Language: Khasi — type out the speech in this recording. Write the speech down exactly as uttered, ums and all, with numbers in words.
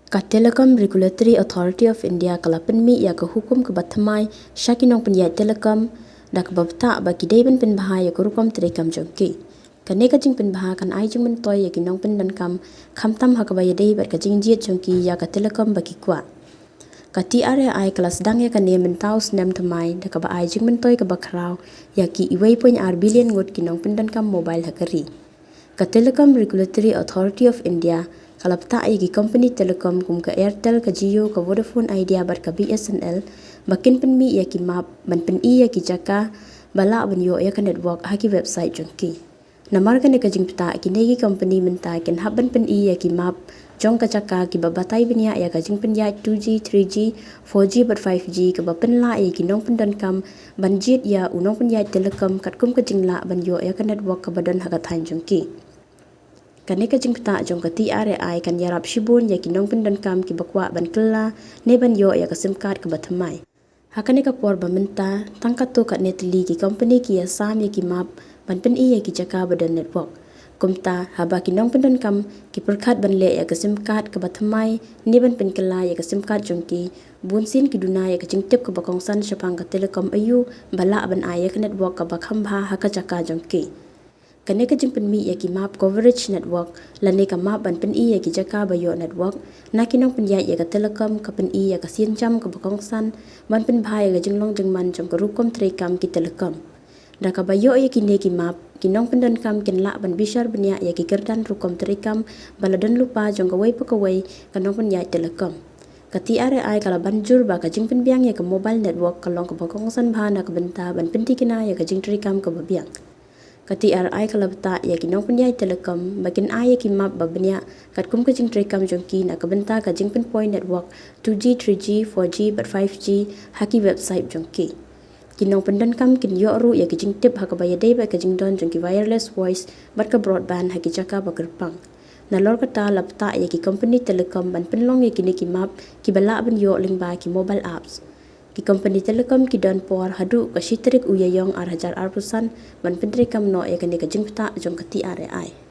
Ka Telecom Regulatory Authority of India ka la pynmih ïa ka hukum kaba thymmai sha ki nongpynïaid telecom da kaba btah ba ki dei ban pynbha ïa ka rukom treikam jong ki. Kane ka jingpynbha kan ai jingmyntoi ïa ki nongpyndonkam khamtam ha kaba ïadei bad ka jingjied jong ki ïa ka telecom ba ki kwah. Ka T R A I ka la sdang ïa kane mynta u snem thymmai da kaba ai jingmyntoi kaba khraw ïa ki uwei point ar billion ngut ki nongpyndonkam mobile ha ka ri. Ka Telecom Regulatory Authority of India ka la btah ïa ki company telecom kum ka Airtel, ka Jio, ka Vodafone Idea bad ka B S N L ba kin pynmih ïa ki map ban pyni ïa ki jaka ba lah ban ïoh ïa ka network ha ki website jong ki. Namar kane ka jingbtah, kine ki company mynta kin hap ban pyni ïa ki map jong ka jaka kiba batai bniah ïa ka jingpynïaid two G, three G, four G bad five G kaba pynlah ïa ki nongpyndonkam ban jied ïa u nongpynïaid telecom katkum ka jinglah ban ïoh ïa ka network kaba don ha ka thaiñ jong ki. Kane ka jingbtah jong ka T R A I kan ïarap shibun ïa ki nongpyndonkam kiba kwah ban kylla ne ban ïoh ïa ka sim card kaba thymmai. Ha kane ka por ba mynta, tang katto katne tylli ki company ki ïasam ïa ki map ban pyni ïa ki jaka ba don network. Kumta, haba ki nongpyndonkam ki pyrkhat ban leh ïa ka sim card kaba thymmai ne ban pynkylla ïa ka sim card jong ki, bunsien ki duna ïa ka jingtip kaba kongsan shaphang ka telecom aiu ba lah ban ai ïa ka network kaba kham bha ha ka jaka jong ki. Kane ka jingpynmih ïa ki map coverage network lane ka map ban pyni ïa ki jaka ba ïoh network na ki nongpynïaid ïa ka telecom ka pyni ïa ka sienjam kaba kongsan ban pynbha ïa ka jinglong jingman jong ka rukom treikam ki telecom. Da kaba ïoh ïa kine ki map, ki nongpyndonkam kin lah ban bishar bniah ïa ki kyrdan rukom treikam ba la don lypa jong kawei pa kawei ka nongpynïaid telecom. Ka T R A I ka la ban jur ba ka jingpynbiang ïa ka mobile network ka long kaba kongsan bha na ka bynta ban pyntikna ïa ka jingtreikam kaba biang. Ka T R A I ka la btah ïa ki nongpynïaid telecom ba kin ai ïa ki map ba bniah katkum ka jingtreikam jong ki na ka bynta ka jingpynpoi network two G, three G, four G bad five G ha ki website jong ki. Ki nongpyndonkam kin ïoh ruh ïa ki jingtip ha kaba ïadei bad ka jingdon jong ki wireless voice bad ka broadband ha ki jaka ba kyrpang. Nalor kata la btah ïa ki company telecom ban pynlong ïa kine ki map kiba lah ban ïoh lyngba ki mobile apps. Ki company telecom ki don por haduh ka shi tarik u Ïaïong ar hajar arphew san ban pyntreikam noh ïa kane ka jingbtah jong ka T R A I.